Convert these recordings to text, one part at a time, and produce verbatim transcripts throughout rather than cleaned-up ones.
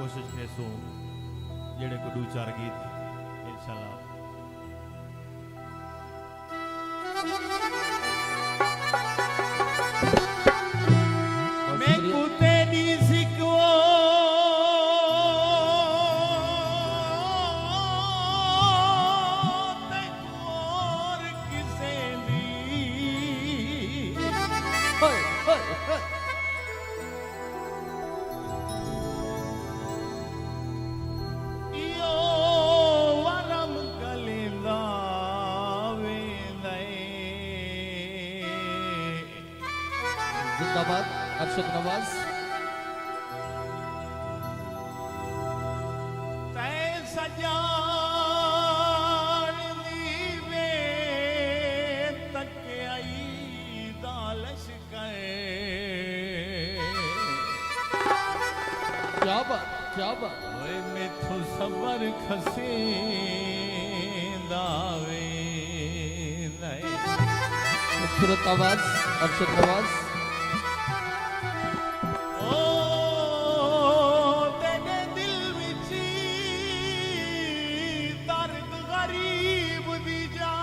کوشش کریسوں جیڑھے کوئی ݙو چار گیت انشاءاللہ۔ میکوں تیݙی سکو تے ہور کسے دی۔ ایہو ورم گلیندا ویندا اے۔ زندہ باد ارشد نواز۔ تے سڄاݨ دی وے تکیائی دا لشکر۔ کیا بات، کیا بات۔ اوئے میتھوں صبر کھسیندا ویندا اے۔ خوبصورت آواز، ارشد نواز۔ او تیݙے دل وچ درد غریب دی جا۔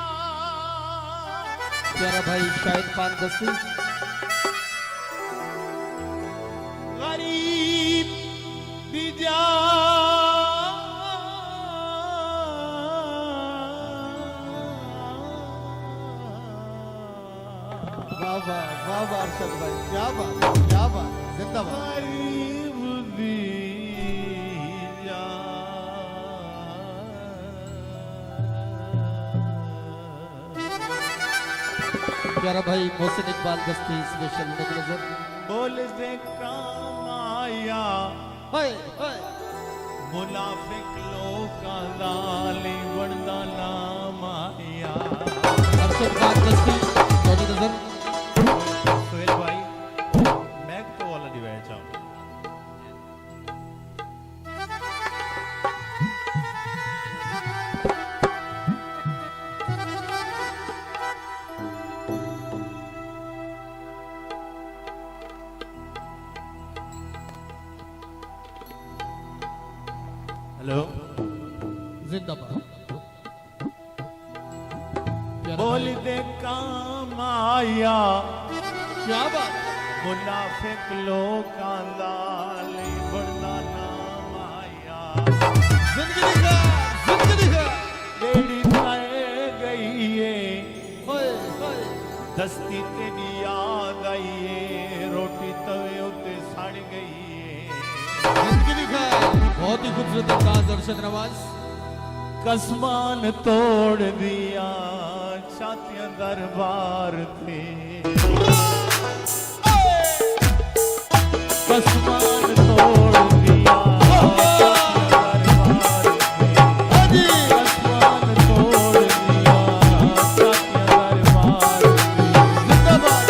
پیارا بھائی شاہد خان دستی۔ غریب دی جا۔ واہ واہ، واہ واہ ارشد بھائی، کیا بات، کیا بات، زندہ باد۔ غریب دی یار۔ پیارا بھائی محسن اقبال دستی، اسپیشل نظر۔ بول دے کام آیا۔ ہائے، ہائے۔ منافق لوکاں دا علی بݨدا نام آیا۔ ارشد خان دستی، تہاݙی نظر۔ سہیل بھائی، میک تو والا ݙیوائے چاہو۔ ہیلو۔ زندہ باد۔ پیارا بول بھائی۔ دے کام آیا۔ کیا بات۔ منافق لوکاں دا علی بݨدا نام آیا۔ زندگی دی خیر، زندگی دی خیر۔ ٻیڑی تھئے ڳئی اے۔ ہائے، ہائے۔ دستی تیݙی یاد آئی اے، روٹی توے اتے سڑ ڳئی اے۔ زندگی دی خیر۔ بہت ہی خوبصورت انداز ارشد نواز۔ قسمان توڑ دیاں چھاتیاں دربار تے۔ قسمان توڑ دیاں۔ ہاں جی۔ قسمان توڑ دیاں۔ زندہ باد۔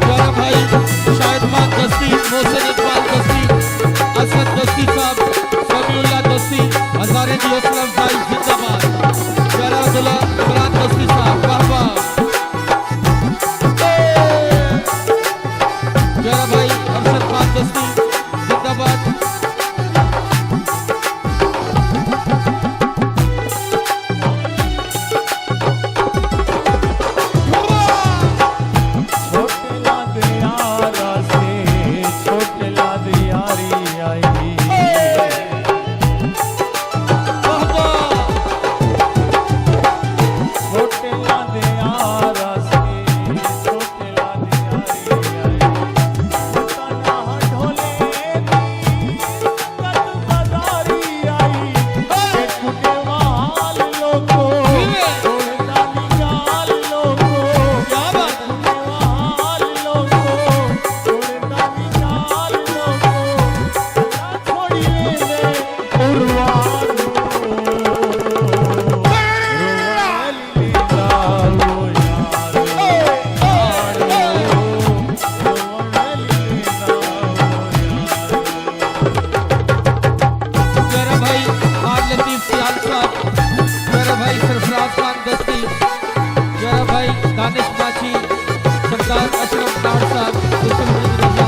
پیارا بھائی شاہد خان دستی، محسن اقبال دستی، اسد دستی صاحب، سمیع اللہ دستی، ہزاریں دی حوصلہ افزائی زندہ باد۔ پیارا عبداللہ عمران دستی صاحب، واہ واہ۔ پیارا بھائی ارشد خان دستی، زندہ باد۔ چھوٹے لاند یار آسے، چھوٹے لاند یاری آئی۔ واہ واہ، اشرف ڈار صاحب، خوشی مدد رضا۔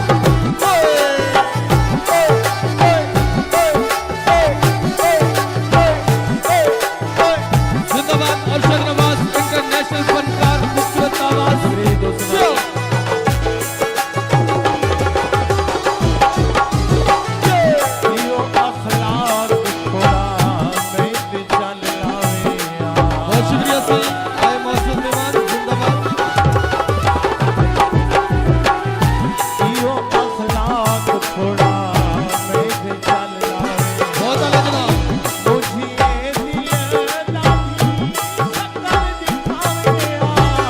زندہ باد ارشد نواز، انٹرنیشنل فنکار، خوبصورت آواز۔ ایہو اخلاق تھوڑا میں تے چل آوے آ۔ بہت شکریہ سائیں، اے معزز مہمان، زندہ باد۔ ایہو اخلاق تھوڑا میں تے چل آوے۔ بہت اعلیٰ جناب۔ مجھے دل دا بھی شکر دکھاوے آ۔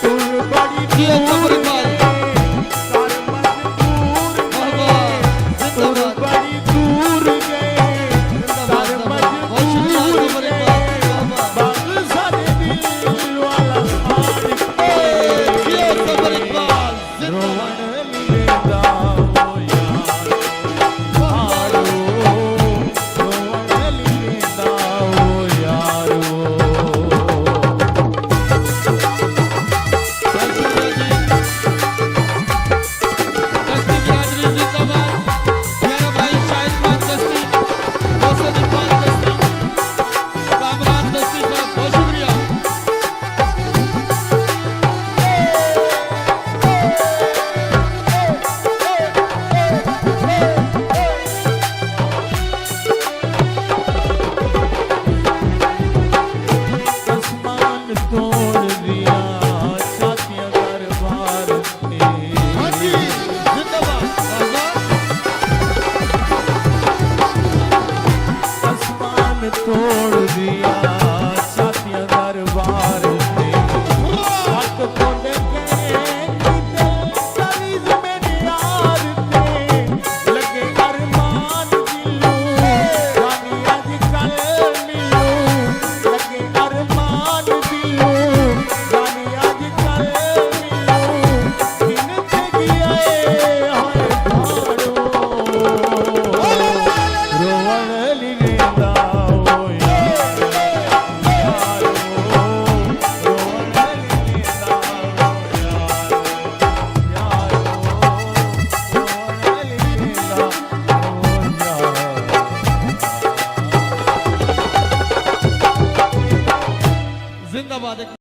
تر بڑی جی، اچھا، دور بڑی بات۔ گئے، کر مجبور واہ واہ، گئے، زندہ تر باد۔ بڑی دور گئے، زندہ باد، کر زندہ باد۔ بہت شکریہ، مجبور زبر اقبال، گئے، واہ واہ۔ بغض سارے دل والا ساڑ کے۔ جی، زبر اقبال، زندہ باد۔ رووݨ لیندا او یار، آڑو، رووݨ لیندا او یارو۔ دستی برادری زندہ باد۔ پیارا بھائی شاہد خان دستی، محسن عرفان دستی، کامران دستی صاحب، بہت شکریہ۔ آسمان توڑ دیا، چھاتیاں دربار تے۔ ہاں جی، زندہ باد، زندہ باد۔ آسمان توڑ دیا، چھاتیاں دربار تے۔ ہک پھل کہیں کیتے تعویذ میݙے یار تے۔ لڳے ارمان دلوں، جانی اڄ کل ملوں۔ لڳے ارمان دلوں، جانی اڄ کل ملوں۔ دن تے ڳیا اے ہائے بھاڑو، رووݨ لیندا او یار، یارو، رووݨ لیندا او یار، یارو، رووݨ لیندا او یار۔ زندہ باد۔